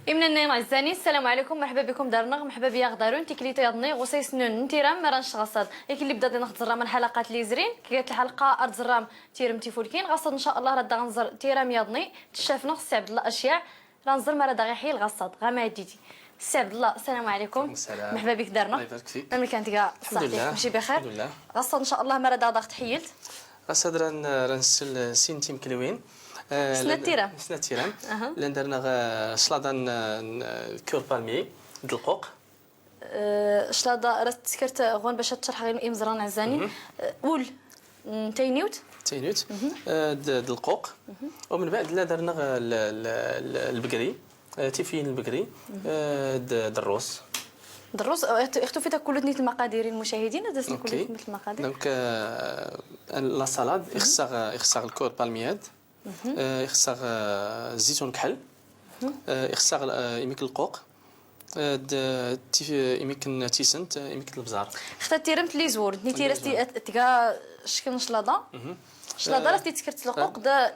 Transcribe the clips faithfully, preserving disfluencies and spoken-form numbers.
إمننين عزاني، السلام عليكم، مرحبا بكم دارنغ، مرحبا بياغ دارون، تيكليت ياضني، غوسيسنون، نتيرام، مران شغصاد. إيكلي بدات نخت زرام الحلقات اللي زرين، كي قالت الحلقة أرض زرام، تيرم تيفولكين، غصاد إن شاء الله راه غنزر تيرام ياضني، تشافنغ السي عبد الله أشياء، راه نزر مرة داغي حي الغصاد، غا ما ديتي. السي عبد الله، السلام عليكم. وعليكم السلام. مرحبا بك دارنا. الله يبارك فيك. مملكة انت كاع الحمد صحتك، لله. كلشي بخير؟ الحمد لله. غصاد إن شاء الله مرة داغ داغ تحيلت. غصاد راه ن-، راه نسل سين تيم كلوين. آه، سنة لان-، تيرام. سنة تيرام. أها. لان درنا غا شلاضة ن-، ن-، كور بالمي، دلقوق. آه، شلاضة راه تسكرت غون باش تشرح غير إمزران عزاني. مهم. آه، قول. مم، تينيوت. تينيوت. مهم. آه، د-، دلقوق. مهم. ومن بعد لا درنا غا ال-، ال-، ال-، البقري. آه، تيفين البقري. مهم. آه، د-، دروس. دروس، آه، اخت-، اختو في تاكل تنيت المقادير المشاهدين، هذا سنكون أوكي. لكم المقادير. دونك، آه، لا سالاد، مهم. إخساغ، إخساغ الكور بالمياد. مهم. آه، إخساغ، آه، الزيتون كحل. مهم. آه، إخساغ، آه، إميك القوق. آه، د-، تيف-، إميك التيسنت، آه، إميك البزار. اختار تيرمت لي زور، نتي لي راستي زور. أت-، تقا شكل شلاضة. مهم. شلاضة آه، راستي تسكرت لقوق آه. دا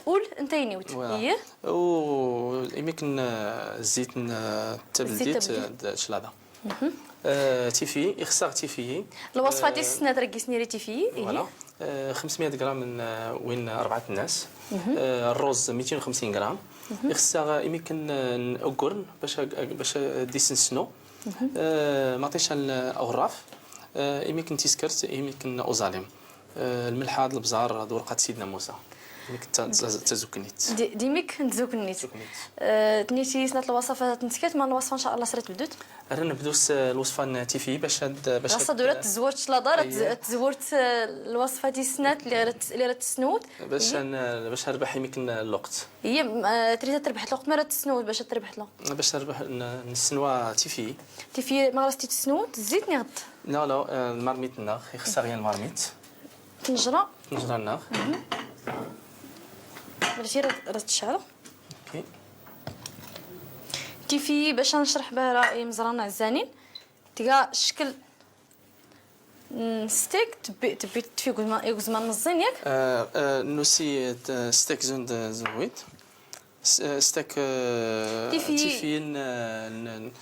أول نتينيوت. فوالا. إيه. و إميك ن-، الزيت ن-، الزيت تبلديت، تبلديت. آه، د-، شلاضة. مهم. آه، تيفي، إخساغ تيفي. الوصفة آه، تيسنات راه كيسني ري تيفي، إيه. فوالا. آه، خمسمية غرام من، آه، وين أربعة الناس. مهم. آه، الرز ميتين وخمسين غرام. مهم. إخساغ، آه، إميكن، آه، أقرن باش، باش ديسنسنو. مهم. آه، مطيشة الأغراف. آه، إميكن تيسكرت، إميكن أوزاليم. آه، الملحة، البزار، ذ ورقة سيدنا موسى. إميكن ت-، ت-، تزكنيت. دي-، ديميك نتزكنيت. تزكنيت. آه، تنيتي سنة الوصفة تنسكت، ما الوصفة إن شاء الله سرت بدوت. رانا نبدو س-، الوصفة نتيفي باش هاد، باش هاد دورة تزورت شلاضة، راه تز-، أيه. تزورت، آه، الوصفة دي سنات اللي راه تس-، اللي راه تسنود. باش إيه. ن-، باش نربح يمكن الوقت. هي، آه، تريد تربح الوقت، ما راه تسنود باش تربح الوقت. باش نربح ن-، نسنوا تيفي. تيفي ما راه تسنود، الزيت نغد. لا، لا، آه، المرميت ناغ، يخسر غير المرميت. طنجرة. طنجرة ناغ. مهم. بلاتي راه، راه تشعل. أوكي. تيفي باش نشرح بها راه إمزران عزانين. تيغا شكل، مم، ستيك تبي، تبي تفي قزمان، قزمان مزين ياك؟ آه، آه، نوسي، آه، ستيك زون د-، زون ويت. س-، آه، ستيك، آه، تيفي. تيفي ن-، ن-،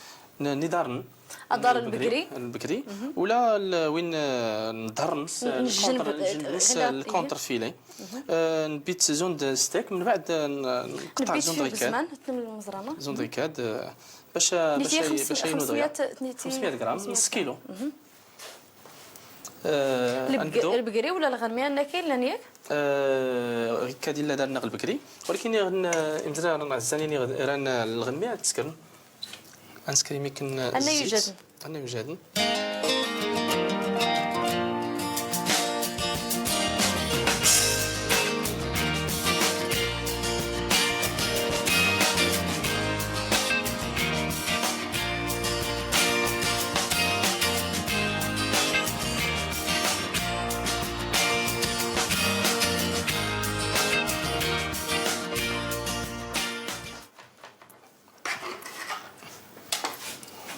ن-، نضارن. أضار البقري. البقري. مهم. ولا ال-، وين، آه، نضارن س-، ن-، نجنب الكونتر، ال-، نجنب س-، الخلاف، الكونتر إيه. فيلي. مهم. آه، نبيت زون د ستيك، من بعد، آه، ن-، نقطع نبيت زون في دريكات. بزمان، تنم المزرانة. زون دريكات، آه، باش، باش نيتي ي-، خمس-، باش ينوض خمسمية، غير. نيتي خمسمية غرام، خمسمية نص كيلو. مهم. آه، البق-، نبدو. البقري ولا الغرمية، أنا كاين لانيك؟ آه، غير كادي لا دارنا البقري، ولكن غن-، إمزرا راه عزاني غ-، راه الغرمية تسكن. أنسكري ميكن أنا الزيت. يوجد. أنا يوجد.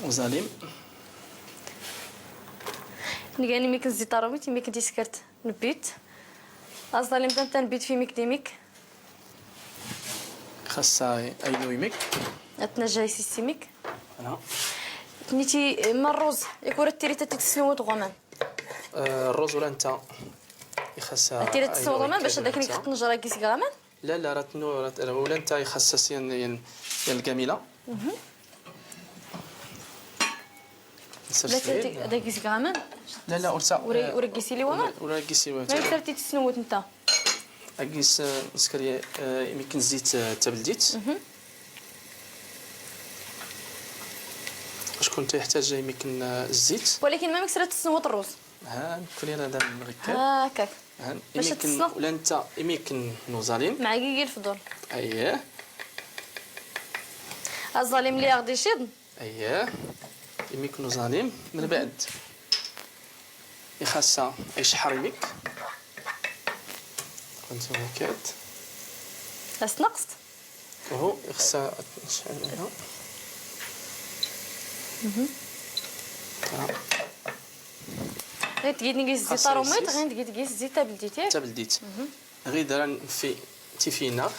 وزاليم. نيغاني ميك نزيد طاروميت، ميك ديسكرت نبيت. أزاليم دان تنبيت في ميك ديميك. خاصة أينو يميك. أتنجاي سيسيميك. أنا. نيتي ما الروز، يكون التيري تتي تسنو دغومان. آه، الروز ولا أنت؟ يخاص التيري تسنو دغومان باش هذاك اللي كنت نجرى كيس غامان. لا، لا، راه تنو-، راه ت-، ولا نتا يخصص ين-، ين-، ين الكاملة. مهم. نسرسلين. لا، تا-، تا-، تا كيس كامل. لا، لا، ورتا، وري-، آه، ورقيسي لي وما؟ ورقيسي وما. ما يكثر تيتسنوت نتا. أقيس، آه، نسكري، آه، يمكن زيت، آه، تبلديت. مهم. شكون تيحتاج يمكن، آه، الزيت؟ ولكن ما مكسرة تسنوت الروز. ها، كلي أنا دام نغكر. هاكاك. هان، باش إميكن تسلق. ولا نتا إميكن نوزالين. مع كيكي الفضول. أيه. الظالم اللي ياخدي شيض. أيه. إميكن نوزالين. من بعد يخاصها يشحر إميك. كنت هكات. أسنقصت. وهو يخصها تشعل هنا. مهم. آه. غير تقيد نقيس الزيت خاصها طاروميط، يزيد. غير تقيد نقيس الزيت تابلديتي. تابلديت. مهم. غير درا في تيفينا.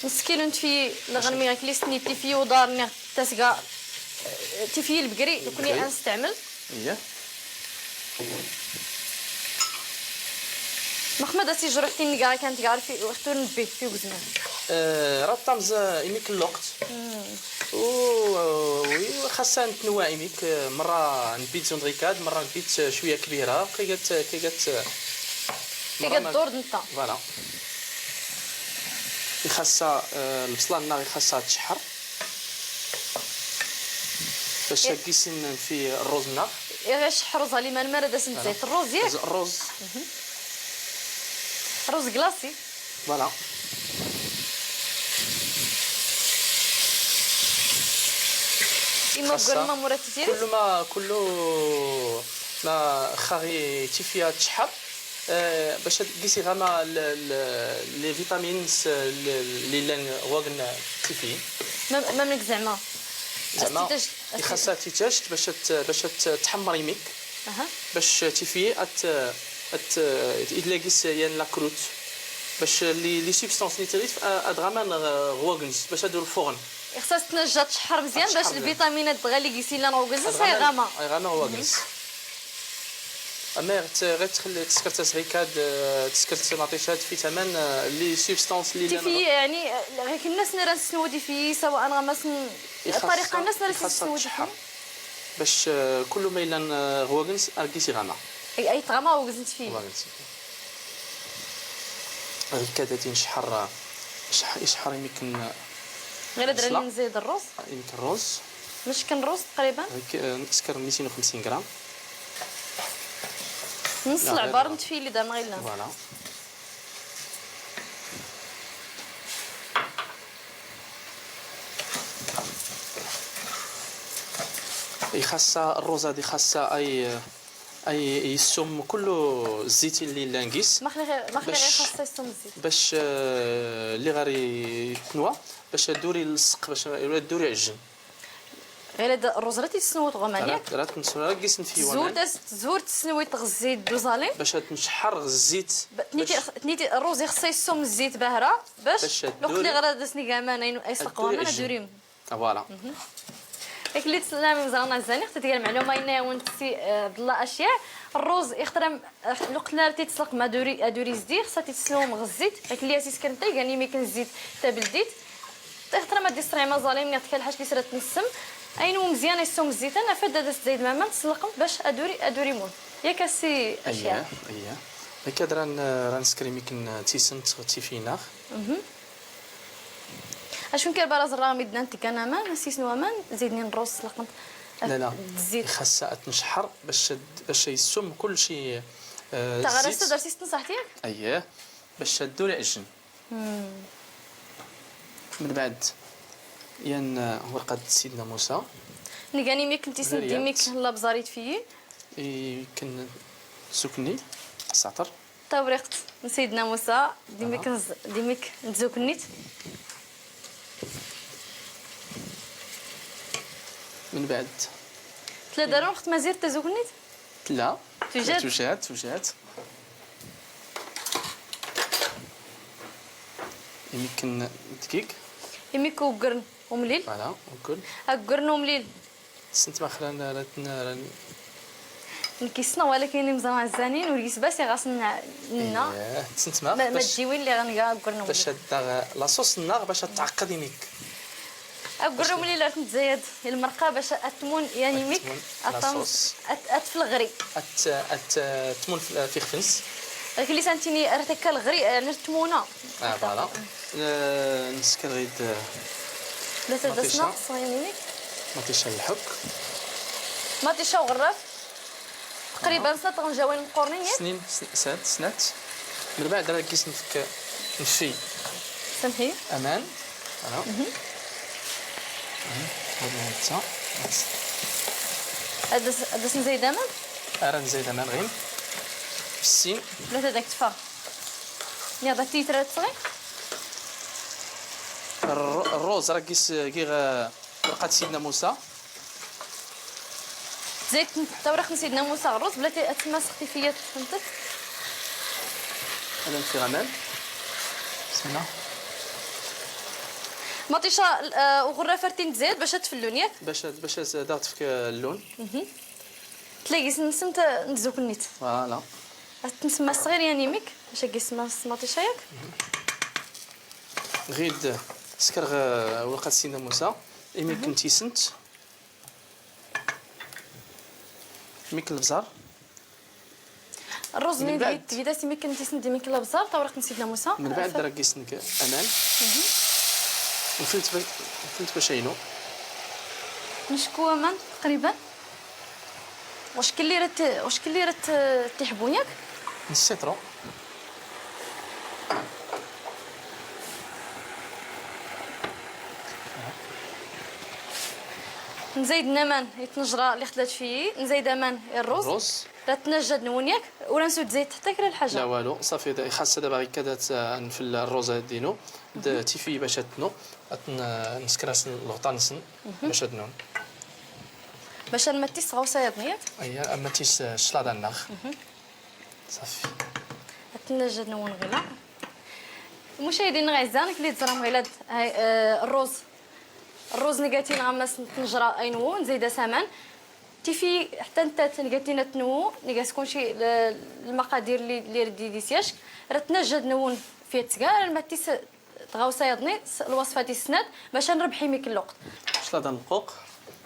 نص كيلو نتفيي، لغنمي غير كليستني تيفيي وضارني تاسقا، آه، تيفيي البقري، لو كوني بقري. أنستعمل. إيه. مخمد أسي جروحتي نقا كانت قاعد في وقت نبي في وزنه. آه، راه الطمز إيميك الوقت. مم. و، وي، خاصها نتنوع إيميك، آه، مرة نبيت زون ريكاد، مرة نبيت شوية كبيرة، كي جات، كي جات، كي مرة جات ما دور نتا. فوالا. يخاصها، آه، البصلة لنا يخاصها تشحر. باش إيه. كيسين في الروز لنا. إيه، غير شحر روز على ما المرة داس نزيت الروز، ياك؟ الروز. مهم. روز كلاصي. فوالا. إما خاصة قرن ما مرة تيتيري؟ كل ما، كل ما خاغي تيفيا تشحر. آه، باش تقيسي غاما ال-، ال-، لي فيتامين س-، ال-، اللي لان غواقن تيفي. ما، ما منك زعما. زعما أستيتاج، أستيتاج. يخاصها تيتاج باش ت-، باش ت-، تحمر يميك. أها. باش تيفي أت-، أت-، إدلاقيس يان لاكروت. باش لي، لي سوبستانس نيتريت، آه، أدغامان، آه، غواقنز، باش هادو الفرن. خصها تنجى تشحر مزيان باش تشحر مزيان. الفيتامينات دغا لي كيسين لان غوكز، هادغامان، غاما. غاما غواقنز. أما غت-، غير تخلي تسكر تسعيكات، آه، تسكر مطيشات في ثمن، آه، لي سوبستانس لي تيفي لان يعني، آه، غير الناس نرى نسنو تيفي، سواء أنا مثلًا الطريقة الناس نرى يخصها نسنو تيفي. تشحر. باش، آه، كل ما يلان، آه، غواقنز أركيسي غاما. أي، أي طغاما غوكز تيفي. غواقنز تيفي. هذيك كادتي نشحر، شح-، يشحر يمكن غير درا البصلة. نزيد الروز. يمكن الروز. مش كان روز تقريبًا؟ هذيك، آه، نسكر ميتين وخمسين غرام. نص لا، غير العبار نتفيلي دابا غير. فوالا. يخاصها الروز هذه خاصها أي أي يسوم كلو الزيت اللي لانقيس. ما خلي غير، ما خلي غير باش، خاصة يسوم الزيت. باش، آه، اللي غير يتنوى، باش دوري يلصق، باش دوري يعجن. غير هاد الروز راه تيتسنوي تغمانيك. راه، راه تنسو، راه قيس نفيو زور أنا. تس-، زور تسنوي تغزي دوزالي. باش تنشحر الزيت. ب-، تنيتي باش خ-، تنيتي الروز يخص يسوم الزيت باهرة. باش باش لو دوري قلت لي غير هاد سني كمان، أين-، أيسلق دوري غمان عجن. دوري. فوالا. ياك اللي تسلمي مزال نزاني، اختي ديال المعلومه، ينايا ونتسي، آه، عبد الله اشياء. الروز يخترم، آه، لو قلنا تيتسلق ما دوري، آه، دوري زدي، خصها تيتسلو مغزيت، ياك اللي تيسكن طيق، يعني ميكن الزيت تا بلديت. تيخترم هادي الصريمه ظالم، نعطيك الحاج اللي سرات نسم. اين ومزيان يسوم الزيت، انا فدا دست زيد ماما تسلقم باش ادوري، ادوري مون. ياك السي اشياء. اييه، اييه. هكا راه ن-، راه نسكري ميكن تيسنت تيفيناغ. اشون كير برا زرا ميدنا نتكنا مان، نسيس نوا مان، زيدني نروس لقمت. لا، لا. الزيت. خاصها تنشحر باش، باش يسم كل شيء، آه، تغرس الزيت. تدرسي ست نصحتي؟ اييه. باش تدور عجن. مم. من بعد، ين ورقة سيدنا موسى. نيغاني ميك نتي سندي ميك لا بزاريت فيي. يمكن سكني ساطر. توريقت سيدنا موسى، ديميك أها. نز-، ديميك نتزوكنيت. من بعد. تلا دارون أخت مزير تزوكنيت؟ تلا. توجد؟ توجد، توجد. يمكن دقيق. يميك وقرن ومليل؟ فوالا، وقرن. أقرن ومليل. تسنت ماخ ران، ران، ران. نكيسنا، ولكن مزال عزانين، وليس بس يغاصن لنا. إيه، تسنت ماخ ما، ما باش، تجيوين لي غنقا قرنو. باش هاد لاصوص النار باش تعقد يميك. قرنو ملي لا تزيد المرقه باش اتمون، يعني ميك أتمون أطم-، لاصوص. أت-، أت في الغري. أت-، أت-، أتمون في، في خفنس. لكن لسان تيني رتكا الغري، يعني التمونه. آه، فوالا. آه، نسكر غيد، آه، لا تدسنا، مطيشة. صايميني. مطيشة الحك. مطيشة وغراف. تقريبًا أها. سنات غنجاوين مقورنين، ياك؟ سنين، س-، سنات، سنات. من بعد راه كيس نفك، نفي. سمحي. أمان. فوالا. مهم. أمان. هاد هو نتا. هاد س-، هاد سن زايد أمان؟ آه، راه نزيد أمان غير. بالسين. لا، هذاك تفا. يا باتي ترى تصغي. الر-، الروز راه كيس-، كي غ-، ورقة سيدنا موسى. زيت، تا ورقة سيدنا موسى، الروز بلاتي اتما سختي فيا، فهمتك؟ هذا في غمام. بسم الله. Maṭica, uɣraf ar tin-tzayed bac ad-tflun, yak? Bac ad, bac ad-aɣ-tefk llun. Tlagi s-nsent n-tzuknit. Voilà. Ad-tnsemmar sɣir yan imik, bac ad-gismar s-maṭica, yak? Ɣid skerɣ wlqat Sidna Musa, imik n-tisent. Imik n-lbẓar. Rruz-nni d-tbida s imik n-tisent d imik n-lbẓar, tawriqt n-Sidna Musa. Mbeɛd ad-gisnk aman. Nflt bac, nflt bac aynu. Ncku aman taqriban. Ɣ-ckelli rad, ɣ-ckelli rad tiḥbun, yak? Nsitru. Nzayed n-aman i tnejra lli xtlat fiyi, nzayed aman i rruz. Rruz. Rad tnajjad n-wun, yak? Ur nsud zayt ḥtta kra lḥaja. La walu, ṣafi, ixaṣṣa daba ɣikkad ad-nfl rruz ad-inu, d-tifi bac ad-tnu, ad-nskr-asn lɣṭa-nsn bac ad-nun. Bac ad-nmttis tɣawsa yaḍnin, yak? Aya, ad-nmttis cclaḍa-nnaɣ. Ṣafi. Ad-tnajjad n-wun ɣila. Lmucayidin-nneɣ iɛzzan, akken i tẓram ɣilad, rruz. Rruz nga-t-in ɣ-ammas n-tnejra aynu, nzayed-as aman. Tifi ḥtta nttat nga-t-in ad-tnu, nga-s kunci l-, lmaqadir lli, lli rad-id-isyack, rad tnajjad n-wun f-yat sga, rad nmttis tɣawsa yaḍnin, s-lwaṣfat-is snat, bac ad-nrbḥ imik n-lweqt. Cclaḍa n-lqquq,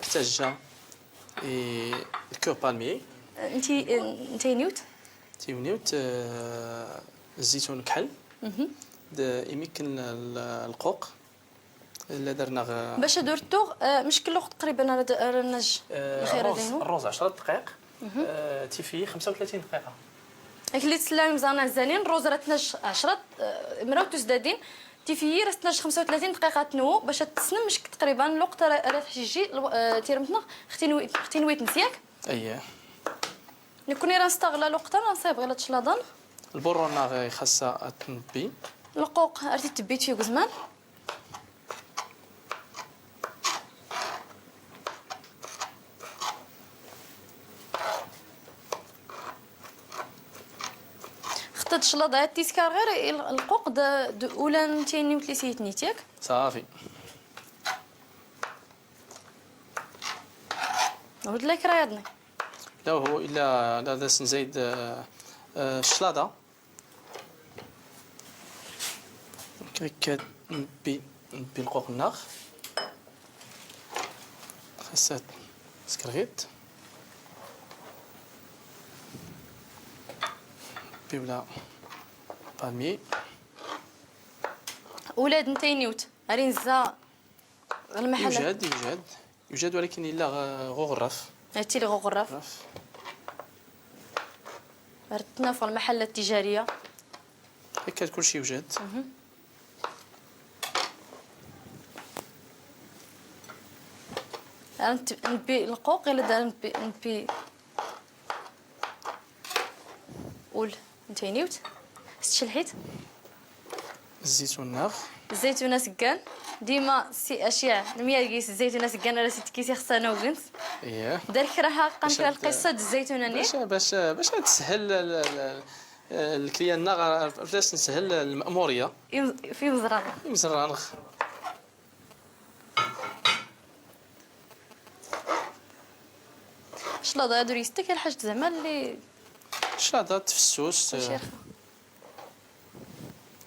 ktajja, i, lkupalmi. Nti, nti tayniwt? Tayniwt, zzitun kḥel, d-, imik n-, l-, lqquq. Illa darnaɣ, eh, bac ad ur ttuɣ, eh, mckell lweqt taqriban ara d-, ara najj, eh, lxir rruz, ad-inu? Rruz ɛecra dqayeq, eh, tifi xemsa u tlatin dqiqa. Akken i tsellam imẓaran ɛezzanin, rruz rad t-najj ɛecra, eh, mraw tusdadin, tifi rad t-najj xemsa u tlatin dqiqa ad-tnu, bac ad-tessnem mckell taqriban lweqt ara, ara tḥjiji, eh, tirmt-nneɣ, xtinwi-, xtinwit-ns, yak? Aya. Nekni rad nstaɣla lweqt ara nṣib ɣilad cclaḍa-nneɣ. Lburru-nneɣ ixaṣṣa ad-t-nbbi. Lqquq ar t-id-tbbit f-ugezman. Xtad cclaḍa ad-tiskar ɣir i l-, lqquq d, d ulan tayniwt lli s-itnit, yak? Ṣafi. Ur d-illa kra yaḍnin. La, hu illa la d-as-nzayed, eh, eh, cclaḍa. Akka, akka nbbi, nbbi lqquq-nneɣ. Xas ad-t-neskerɣit. Nbbi wla palmier. Ulad n tayniwt, ar inza ɣ lmaḥallat. Yujad, yujad. Yujad, walakin illa ɣ-, ɣ uɣraf. Ad tili ɣ uɣraf. Uɣraf. Ar tnaf ɣ lmaḥallat tijariya. Akka kulci yujad. Mhm. Ar nt-, nbbi lqquq, illa d ar nbbi, nbbi Ul n tayniwt s tcelḥit. Zzitun-nneɣ. Zzaytun asggan. Dima si aciɛ nmyar gis zzaytun asggan ara s-itkis ixṣan ugns. Ih. Dar kraha qqan kra lqissa d zzaytun-nni. Bac, bac, bac ad teshel l-, l-, l-, lklyan-nneɣ, ar fell-as nshel lmamurya. Im-, f imẓra. Imẓra-nneɣ. Claḍa-ad ur yestak lḥaǧ zeɛma lli. Claḍa tfessus. Mačči rxis.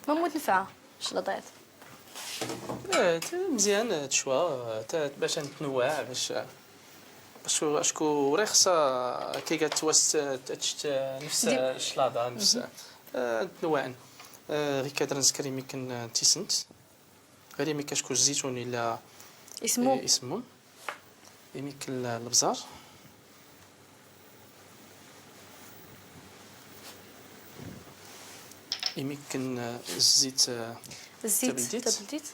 Ma mmut nfeɛ claḍa-ad. Eh, t-, mzyan, eh, tecwa, eh, t-, bac ad netnewweɛ, bac, eh, bac acku ur ixṣa, eh, kay gat twas, eh, t-, t-, nefs, eh, claḍa, nefs, eh, ad netnewweɛ. Eh, ɣikkad ad nsker imikken, eh, tisent. Ɣir imikken acku zzitun illa isemmum. Eh, isemmum. Imikken l-, lebẓar. Imikken, eh, zzit, eh, zzit tabldit. Tabldit.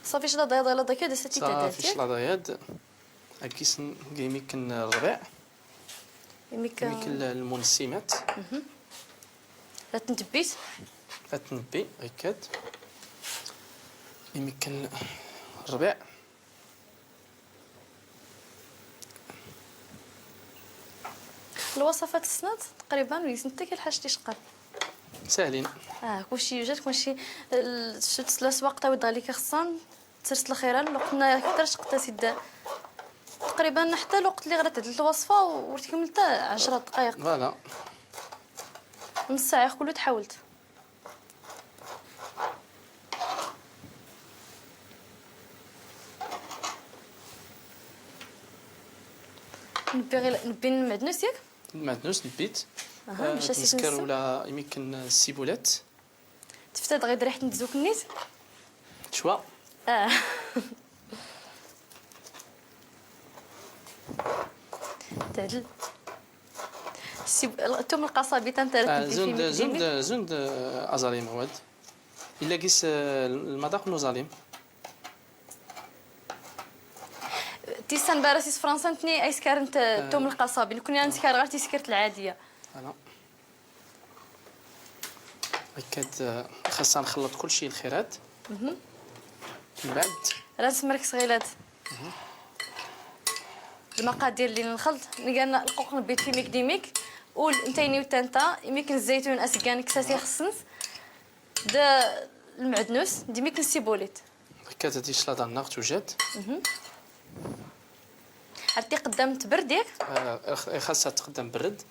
Ṣafi claḍa-yad, claḍa-yad. Ṣafi claḍa-yad. Ad gisen imikken rrbeɛ. Imikken. Imikken l-, lmunessimat. Mhm. Ad tent-nbbi. Ad tent-nbbi, ɣikkad. Imikken rrbeɛ. Lwaṣafat ssnat taqriban ur gisent akka lḥaǧ ticeqqal. ساهلين. اه، كلشي يوجد، كلشي. ال-، شفت الاسواق تاوي دالي كخصان. ترس الخيرة، لو قلنا كتر شقتا سيدا. تقريبًا حتى لو قلت لي غير تعدلت الوصفة وتكملت عشرة دقايق. فوالا. نص ساعة كله تحاولت. نبي غير، نبي المعدنوس ياك؟ المعدنوس نبيت. اها، آه، باش اسيت نسكر نسو. ولا يمكن السيبولات. تفتد غير ريحة نتزوك النيت؟ شوا؟ اه. تعدل. السيب-، التوم القصابي تنترك آه، دير فيه زند، ميك ديمي. زند، زند، آه، أزاليم هواد. إلا قيس، آه، المذاق نو زاليم. تيسان باراسيس فرنسا نتني أيسكار نت آه. التوم القصابي. نكون أنا نسكار غير تيسكرت العادية. أنا. هكا د-، خاصنا نخلط كلشي الخيرات. مهم. من بعد راه نسمرك صغيلات. مهم. المقادير اللي نخلط، نقالنا القوق نبيت في ميك ديميك، ونتيني وتانتا، يميك الزيتون أسقان كساسي خصنت، د المعدنوس، ديميك نسيبوليت. هكا تدي شلاضة النار توجد. مهم. عرفتي قدام تبرد ياك؟ آه، خ-، خاصها تقدم برد.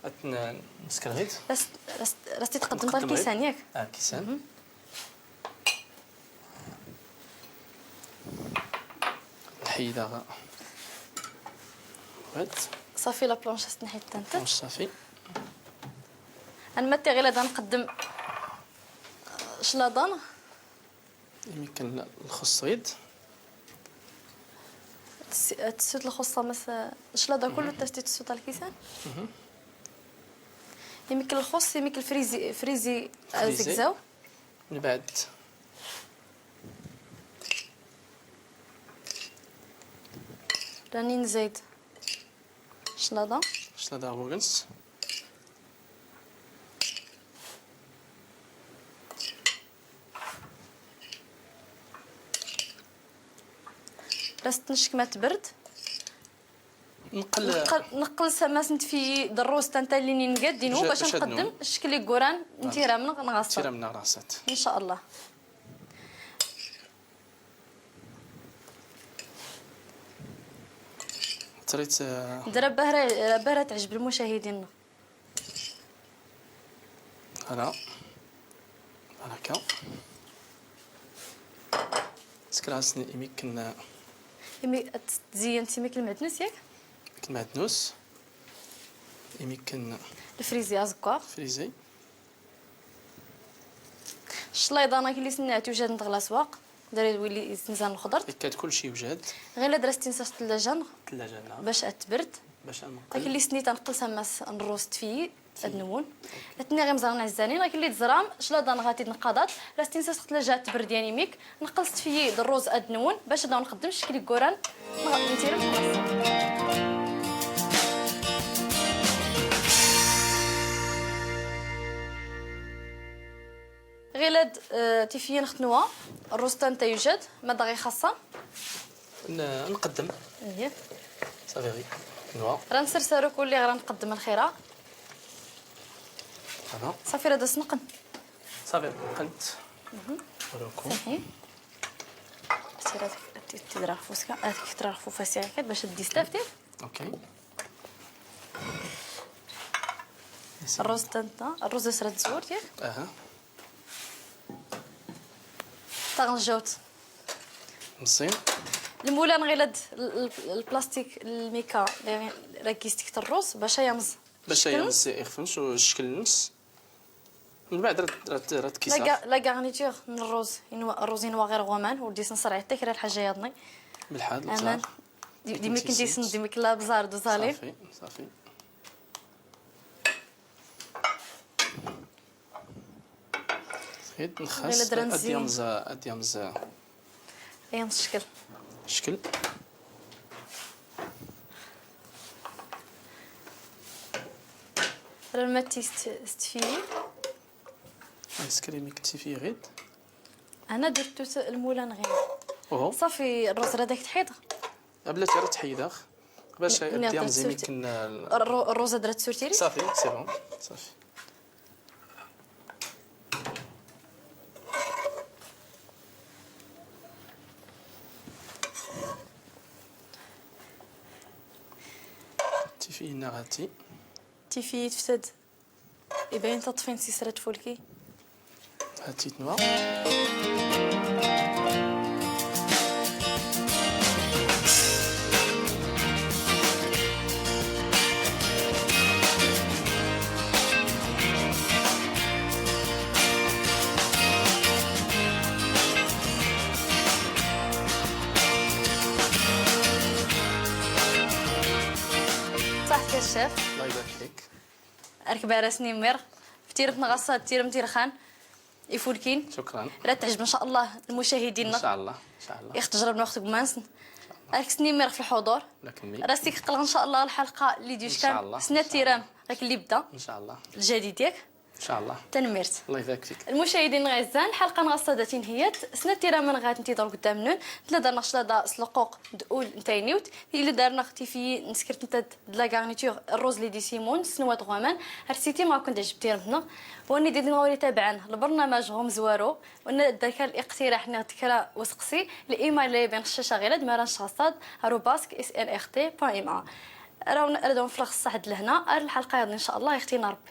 أتن-، نسكر غيد. راس-، راس-، راستي تقدم نقدم غيد. الكيسان ياك؟ آه، كيسان. مهم. نحيدها غا. هاد. صافي لا بلونش تنحيد تنتت. بلونش صافي. أنا ما تيغي لا دا نقدم، آه، شلاضان. يمكن الخصيد. تس-، تسوت الخصة مس-، الشلاضة كله تستي تسوت على الكيسان. مهم. يمكن الخص، يمكن الفريزي، فريزي، فريزي. زكزاو. من بعد. راني نزيد شلاضة. شلاضة بوغنس. راس تنشك ما تبرد. نقل، نقل، نقل سماس نتفي دروس تانتا اللي نين قادينو باش، باش نقدم الشكل يقوران نتيرا من غاصات. نتيرا من غاصات. إن شاء الله. تريت، آه، درا بهرة، بهرة تعجب المشاهدين. فوالا. فوالا هكا. سكراسني يمكن. يمي-، تزينت يميك المعدنوس ياك؟ يميك المعدنوس. يميكن. الفريزي أزكار. فريزي. الشلايضة أنا كي اللي سنعت وجاد ندغ الأسواق. داري ويلي يزنزان الخضر. هكا كلشي وجاد. غير لا درت تنسى الثلاجة. الثلاجة، نعم. باش أتبرد. باش أنقل. هاك اللي سنيت أنقل سماس نروست فيه. أدنون. أتني غير مزرعة عزانين، لكن اللي تزرام، شلا دان غاتي تنقضات، لا ستين ساس خت لجات تبرد يعني ميك، نقلت فيه دروز أدنون، باش نبداو نقدم الشكل كوران. نغ-، نتيرم في النص. غيلاد، آه، تيفيين خت نوا، الروز تانتا يوجد، ما داغي خاصة. ن-، نقدم. إيه. صافي غي. نوا. راه نسرسرو كل اللي غير نقدم الخيرة. هذا. صافي راه داس نقن. صافي قنت. مهم. وراكم. صحيح. سير هذيك تدرا فوسكا، هذيك ترا فوفا سير هكا باش تدي ستاف دير. أوكي. الروز تنتا، الروز سرا تزور دير. أها. تغنجوت. مزيان. المولان غير هاد ال-، ال-، البلاستيك الميكا، يعني، راه كيستيك الروز باش يمز. باش يمز يخفنش وشكل النص. من بعد راه، راه، راه تكيسر. لا كا-، لا كارنيتور من الروز، ينوا-، الروز ينوا غير غومان، وديس نصر عيطيك راه الحاجة ياضني. بالحال، أمان. بزاف. دي، دي ميكن ديسن، دي ميكن لا بزار دوزالي. صافي، صافي. غير نخاس، غير درنزين. أديمز، أديمز. أيا الشكل. الشكل. راه ما تيست-، استفيي. آيس كريم يكتفي غير. أنا درتو س-، المولان غير. أوهو. صافي، الروز راه داك تحيد. بلاتي راه تحيد، أخ. باش ن-، نعطي ديال مزيان صورتي. يمكن ال-، الرو-، الروزة درت صورتي لي؟ صافي، سي بون، صافي. Inna ɣati. Tifiyit ftad. Ibayn taṭṭfin s isra tfulki. Ɣati tnwa. صحتك يا الشيف. الله يبارك فيك. أرك بارسني مير. فتيرة نغصة، تيرم تيرخان. يفولكين. شكرا. راه تعجب إن شاء الله المشاهدين. إن شاء الله، إن شاء الله. ياخ تجرب ناخذ مانسن. أرك سني مير في الحضور. لكن مي. راستيك قلق إن شاء الله الحلقة اللي ديش إن شاء كان الله، سنة إن شاء تيرام. الله. راك اللي بدا. إن شاء الله. الجديد ياك؟ إن شاء الله. تنميرت. الله يبارك فيك. المشاهدين الأعزاء، الحلقة نغصة داتين هي سنة تيرام من غاد نتي دور قدام نون. تلا دار نقش لا دا سلقوق دؤول نتاينيوت. إلا دار نختي في نسكرت نتا د la garniture الروز لي دي سيمون، سنوات غومان، هرسيتي ما كنت عجبتي رمتنا. واني دي نوري تابعا البرنامج غوم زوارو، وانا داك الاقتراح نغد كرا وسقسي، الايميل اللي بين الشاشة غير دمارا شاصاد، arobase snrt.ma. راهو ردهم في الخصة حد لهنا، ار الحلقة هذه ان شاء الله يختينا ربي.